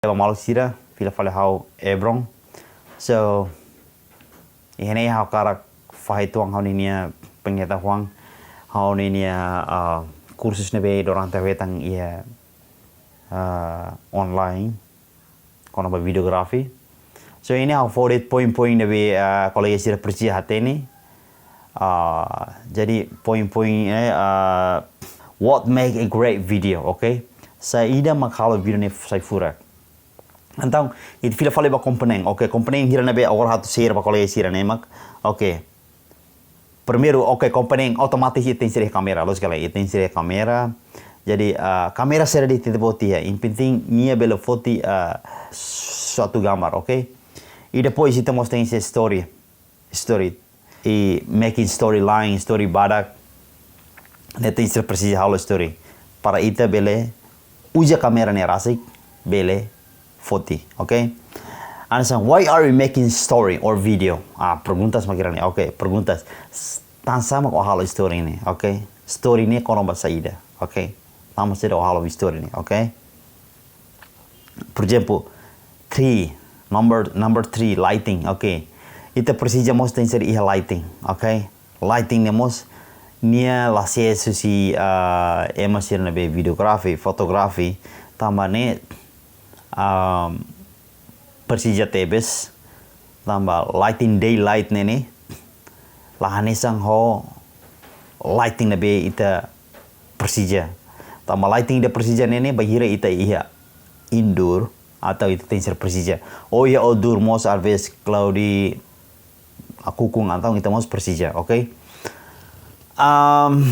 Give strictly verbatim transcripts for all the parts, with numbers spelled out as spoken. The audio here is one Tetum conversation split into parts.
ba maluk sira, fila fali ha'u Ebron. So, iha ne'e ha'u hakarak fahe uitoan ha'u-nia pengetahuan, ha'u-nia, ah, kursus ne'ebé durante hetan iha, ah, online, kona-ba videografi. So, iha ne'e ha'u fó de'it poin-poin ne'ebé, ah, kolega sira presiza hatene. Ah, jadi poin-poin, eh, ah, what make a great video, oke? Saida mak halo vídeo ne'e sai furak. Entaun, ita fila fali ba komponen, oke? Komponen hira ne'ebé agora ha'u atu share ba kolega sira ne'e mak, oke. Primeiru, oke, komponen otomatis ita tenke ser iha kámera, loos ka lae, ita tenke ser iha kámera. Jadi, ah, kámera sira de'it ita bele foti iha, yang penting nia bele foti, ah, suatu gambar, oke? I depois ita mós tenke ser story, story. I making storyline, story badak. Ne'e tenke ser presiza halo story. Para ita bele uza kámera ne'e rasik, bele foti, oke? Hanesan, why are you making story or video? Ah, perguntas mak hira ne'e, oke, perguntas. S-, tansá mak ó halo story ne'e, oke? Story ne'e kona-ba saida, oke? Tanba saida ó halo story ne'e, oke? Por ezemplu, three, number, number three, lighting, oke. Ita presiza mós tenke ser iha lighting, oke? Lighting ne'e mós, nia la ses husi, ah, ema sira ne'ebé videografi, fotografi, tanba ne'e, ah, presiza tebes, tanba lighting, daylight ne'e ne'e, la hanesan ho lighting ne'ebé ita presiza. Tanba lighting ita presiza ne'e ne'e, bainhira ita iha indoor, entaun ita tenke ser presiza. Ou iha outdoor mós, às vezes, cloudy, ah, ukun, entaun ita mós presiza, oke? Am,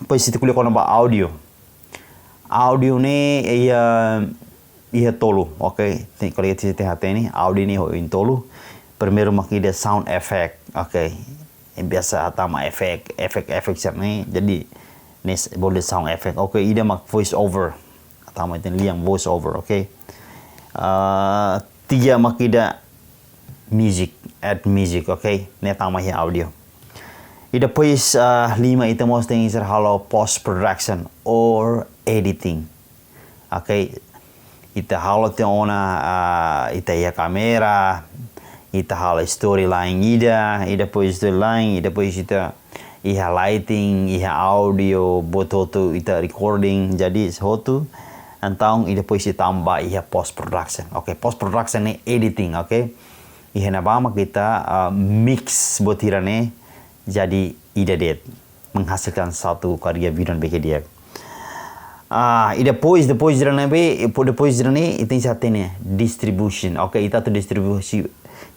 depois ita ko'alia kona-ba audio. Audio ne'e iha, iha tolu, oke? Tenke, kolega sira tenke hatene, audio ne'e iha tolu. Primeiru mak ida sound effect, oke? Yang biasa hatama efek, efek-efek sira ne'e. Jadi, ne'e bolu sound effect. Oke, ida mak voice over. Hatama ita-nia lian voice over, oke? Ah, tiga mak ida music, add music, oke? Ne'e tama iha audio. I depois, ah, lima, ita mós tenke ser halo post production or editing. Oke, ita halo tiha ona, ah, ita iha kámera, ita halo storyline ida, i depois storyline, i depois ita iha lighting, iha audio, buat hotu ita recording, jadi hotu. Entaun, i depois ita tama ba iha post production. Oke, post production ne'e editing, oke? Iha ne'ebá mak ita, ah, mix buat hira ne'e jadi ida de'it, menghasilkan satu karya vídeo ne'ebé ke di'ak. Ah, i depois, depois sira ne'ebé, i po-, depois sira ne'e, ita tenke hatene distribution. Oke, ita atu distribusi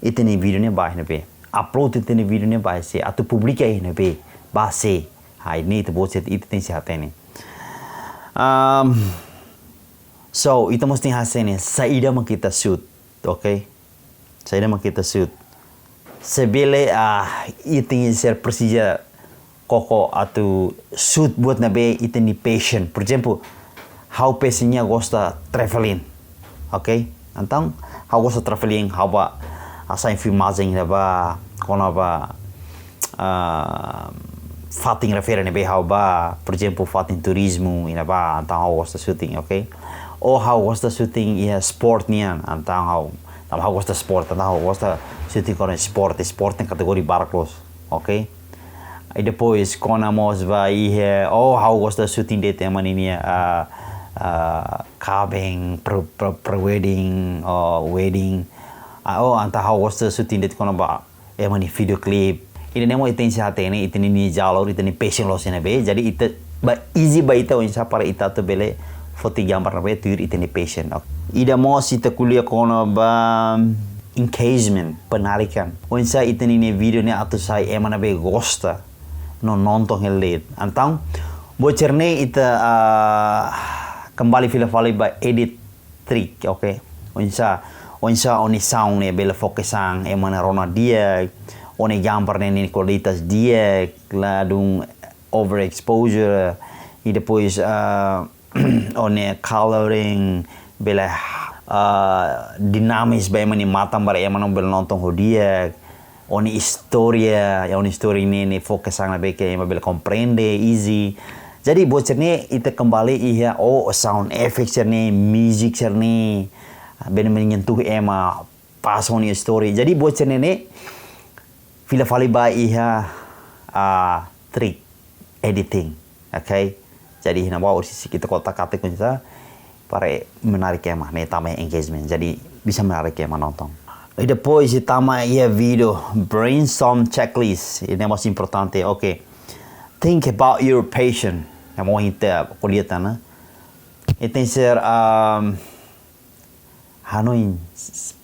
ita-nia vídeo ne'e ba iha ne'ebé. Upload ita-nia vídeo ne'e ba sé, atu publika iha ne'ebé, ba sé. Ah, ne'e ita-boot sira, ita tenke hatene. Um, so, ita mós tenke hatene saida mak ita shoot, oke? Saida mak ita shoot. Se bele, ah, ita tenke ser presiza koko atu shoot buat ne'ebé ita-nia passion. Por ezemplu, ha'u passion nian gosta traveling. Oke? Entaun, ha'u gosta traveling, ha'u bá hasai filmajen iha ne'ebá, kona-ba, ah, fatin refere ne'ebé ha'u bá, por ezemplu, fatin turizmu iha ne'ebá, entaun ha'u gosta shooting, oke? Ou ha'u gosta shooting iha sport nian, entaun ha'u, tanba ha'u gosta sport, entaun ha'u gosta shooting kona-ba sport, sport ne'e kategoria barak loos, oke? I depois, kona mós ba iha, ou ha'u gosta shooting de'it ema ninia, ah, ah, kaben, pre, pre, pre-wedding, ou wedding. Ah, ou entaun ha'u gosta shooting de'it kona-ba ema nia video clip. Ida-ne'e mós ita tenke hatene, ita-nia jalur, ita-nia passion loos iha ne'ebé. Jadi ita ba easy ba ita oinsá para ita atu bele foti gambar ne'ebé tuir ita-nia passion. Oke. Ida mós ita ko'alia kona-ba engagement, penarikan. Oinsá ita-nia vídeo ne'e atu sai ema ne'ebé gosta no nonton hela de'it. Entaun, buat sira-ne'e ita, ah, kembali fila fali ba edit trick, oke? Oinsá, oinsá ó-nia sound ne'e bele fó kesan, ema ne'e rona di'ak, ó-nia gambar ne'e nia kualitas di'ak, ladún overexposure, i depois, ah, ó-nia coloring bele, ah, dinamis ba ema nia matan para ema ne'e bele nonton ho di'ak, ó-nia istória, ó-nia istória ne'e, ne'e fó kesan ne'ebé ke ema bele komprende, easy. Jadi, buat sira-ne'e ita kembali iha, oh, sound effect sira-ne'e, music sira-ne'e, bele menyentuh ema, pas ho nia story. Jadi buat sira-ne'e ne'e fila fali ba iha, ah, trik editing, oke? Jadi iha ne'ebá orsida ita kotak-katik oinsá para menarik ema, ne'e tama engagement. Jadi bisa menarik ema nonton. I depois ita tama iha vídeo brainstorm checklist. Ida-ne'e mós importante, oke? Think about your passion. Yang mau ita kuliah tanah. Ita tenke ser, um, hanoin s-, s-,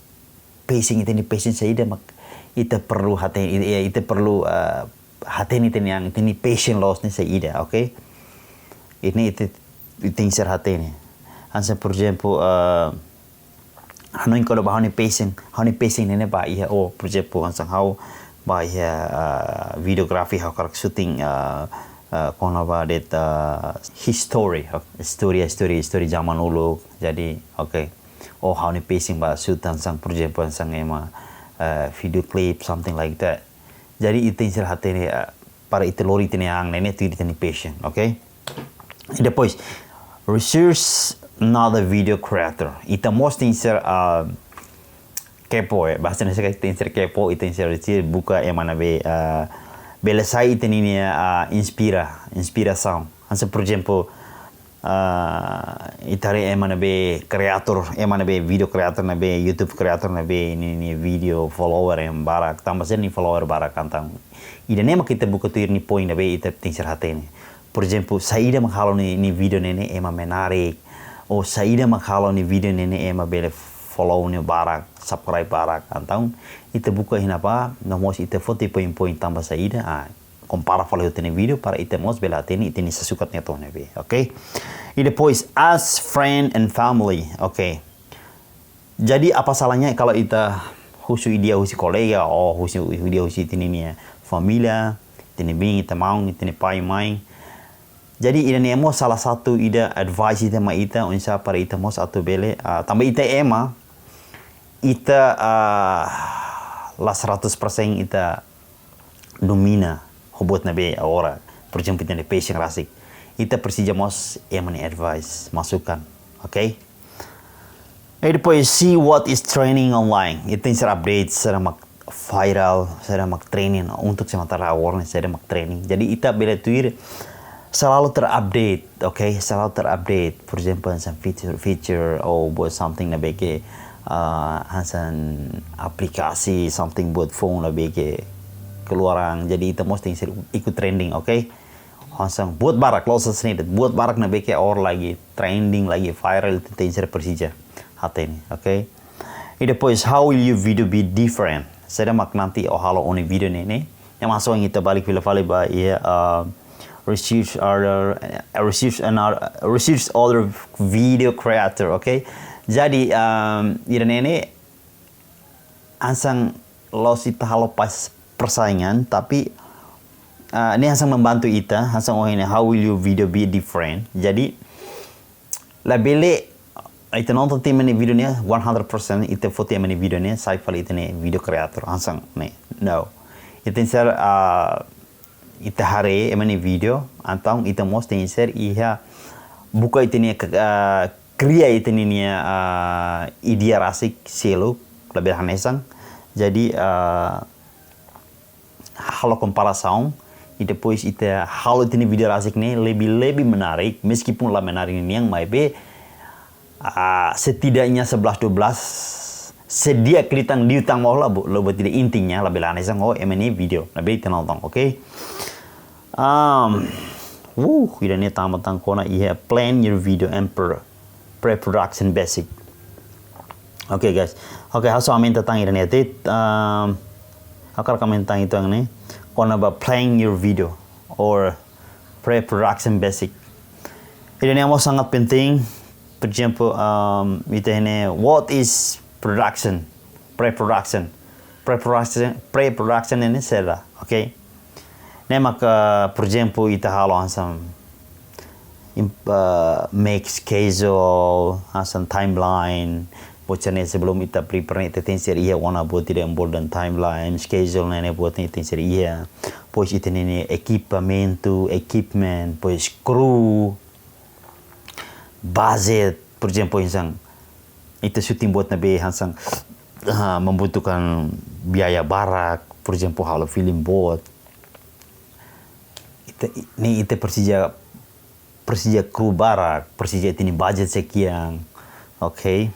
passion, ita-nia passion saida mak ita perlu hatene, i-, i-, ita perlu, eh, hatene ita-nia an, ita-nia passion loos ne'e saida, oke? Ida-ne'e ita, ita tenke ser hatene. Hanesan, por ezemplu, eh, hanoin kona-ba ha'u-nia passion, ha'u-nia passion ne'e ba iha, oh, por ezemplu, hanesan ha'u ba iha, eh, videografi, ha'u hakarak shooting, eh, eh, kona-ba de'it, eh, history, oke? Istória, istória, istória zaman uluk. Jadi, oke. Oh, ha'u-nia passion ba shoot hanesan, por ezemplu, hanesan ema, eh, video clip, something like that. Jadi, ita tenke ser hatene, eh, para ita lori ita-nia an, ne'e ne'e tuir ita-nia passion, oke? I depois, research another video creator. Ita mós tenke ser, eh, kepo, eh. Bahasa Indonesia kan ita tenke ser kepo, ita tenke ser research, buka ema ne'ebé, eh, bele sai ita-nia, eh, inspira, inspirasaun. Hanesan, por ezemplu, ah, ita haree ema ne'ebé kreator, ema ne'ebé video creator ne'ebé, YouTube creator ne'ebé, nia, nia video follower ema barak, tanba sá nia follower barak, entaun ida-ne'e mak ita buka tuir nia poin ne'ebé ita tenke ser hatene. Por ezemplu, saida mak halo nia, nia video ne'e ne'e ema menarik, ou saida mak halo nia video ne'e ne'e ema bele follow nia barak, subscribe barak, entaun ita buka iha ne'ebá, no mós ita foti poin-poin tanba saida, ah, kompara fali ho ita-nia video para ita mós bele hatene ita-nia sasukat ne'e to'o ne'ebé, oke? I depois, ask friend and family, oke? Jadi, apa salahnya kalau ita husu ideia husi kolega, ou husu ideia husi ita-nia família, ita-nia biin, ita-nia maun, ita-nia pai, mãe. Jadi, ida-ne'e mós salah satu ida advice ida mai ita, oinsá para ita mós atu bele, ah, tanba ita ema, ita, ah, la seratus persen ita domina ho buat ne'ebé agora, por ezemplu, ita-nia passion rasik. Ita presiza mós ema nia advice, masukan, oke? I depois, see what is trending online. Ita tenke ser update saida mak viral, saida mak trending, untuk sementara agora ne'e saida mak trending. Jadi, ita bele tuir selalu terupdate, oke? Selalu terupdate. Por ezemplu, hanesan feature, feature, ou buat something ne'ebé ke, ah, hanesan aplikasi, something buat phone ne'ebé ke keluaran. Jadi, ita mós tenke ser ikut trending, oke? Hanesan buat barak, la'ós hanesan ne'e de'it, buat barak ne'ebé ke agora lagi trending, lagi viral, ita tenke ser presiza hatene, oke? I depois, how will your video be different? Saida mak nanti ó halo ó-nia video ne'e ne'e. Yang masuk yang ita balik fila fali ba iha, uh, research other, uh, research another, research other video creator, oke? Jadi, um, ida-ne'e ne'e hanesan la'ós ita halo pas persaingan, tapi, uh, ne'e hanesan membantu ita, hanesan ohin ne'e, how will your video be different? Jadi, labele ita nonton ema nia video ne'e one hundred percent, ita foti ema nia video ne'e, sai fali ita-nia video creator, hanesan ne'e. No. Ita tenke ser, ah, ita haree ema nia video, entaun ita mós tenke ser iha buka ita-nia, ah, kria ita-nia, ah, ideia rasik seluk, labele hanesan. Jadi, ah, halo komparasaun, i depois ita halo ita-nia video rasik ne'e lebih-lebih menarik, meskipun la menarik ninian, maibé, ah, setidaknya sebelas dua belas, se di'ak liután liután maun la bo-, la buat ida, intinya labele hanesan ho ema nia video ne'ebé ita nonton, oke? Um, uh, ida-ne'e tama tan kona iha plan your video and pre-, pre-production basic. Oke, guys. Oke, ha'u sei aumenta tan ida-ne'e de'it. Um, ha'u hakarak aumenta tan ida-ne'e. Kona-ba plan your video or pre-production basic. Ida-ne'e mós sangat penting. Por ezemplu, um, ita hatene, what is production? Pre-production. Pre-production, pre-production ne'e saida, oke? Ne'e maka, por ezemplu, ita halo hanesan im-, eh, make schedule, hanesan timeline, buat sira-ne'e sebelum ita prepare ne'e ita tenke ser iha ona buat ida yang bolu dehan timeline, schedule ne'e ne'e buat ne'e tenke ser iha. Depois ita hatene ekipamentu, equipment, depois crew, budget, por ezemplu, hanesan Ita syuting boot ne'ebé hanesan, ah, membutuhkan biaya barak, por ezemplu halo film boot. Ita, ne'e ita presiza, presiza kru barak, presiza ita-nia budget sekian. Oke.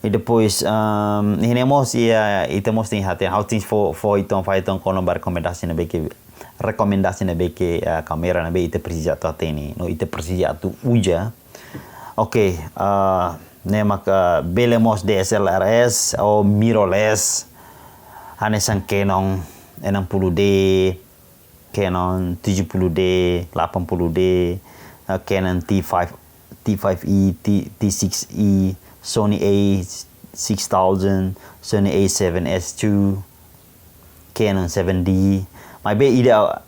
I depois, um, ne'e mós iha, ita mós tenke hatene, ha'u tenke fó, fó uitoan, fó uitoan kona-ba rekomendasaun ne'ebé ke, rekomendasaun ne'ebé ke, ah, kámera ne'ebé ita presiza atu hatene, no ita presiza atu uza. Oke, ah, ne'e maka bele mós D S L R S ou mirrorless, hanesan Canon enam puluh D, Canon tujuh puluh D, delapan puluh D, eh, Canon T five, T five E, T, T six E, Sony A six thousand, Sony A seven S two, Canon seven D. Maibé ida,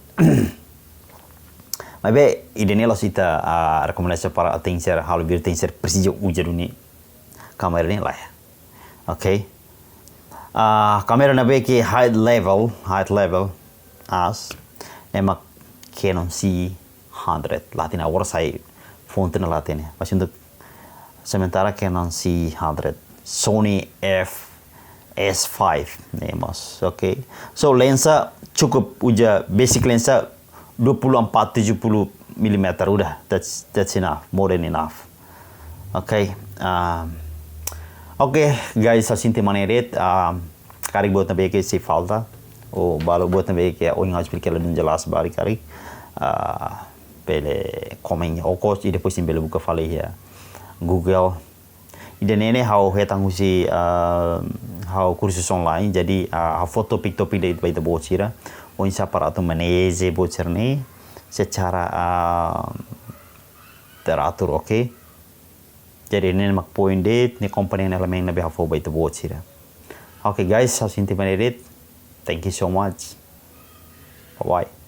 maibé ida-ne'e la'ós ita, ah, rekomendasaun para atu tenke ser, halo vídeo tenke ser presiza uza duni kámera ne'e lae. Oke. Ah, kámera ne'ebé ke high level, high level aas, ne'e mak Canon C hundred. La hatene, agora sai fonte ne'e la hatene. Mas untuk sementara Canon C hundred, Sony F S five ne'e mós. Oke. So lensa cukup uza basic lensa dua puluh empat tujuh puluh milimeter udah. That's, that's enough, more than enough. Oke. Um, oke, guys, ha'u sente mak ne'e de'it, um, karik buat ne'ebé ke sei falta, ou balu buat ne'ebé ke ohin ha'u esplika la dún jelas barak karik, ah, bele komen okos i depois imi bele buka fali iha Google. Ida-ne'e ne'e ha'u hetan husi, ah, ha'u kursus online, jadi, ah, ha'u fó topik-topik de'it ba ita-boot sira, oinsá para atu maneja buat sira-ne'e secara, ah, teratur, oke? Jadi ne'e mak poin de'it, ne'e komponen elemen ne'ebé ha'u fó ba ita-boot sira. Oke, guys, ha'u sente mak ne'e de'it. Thank you so much. Bye bye.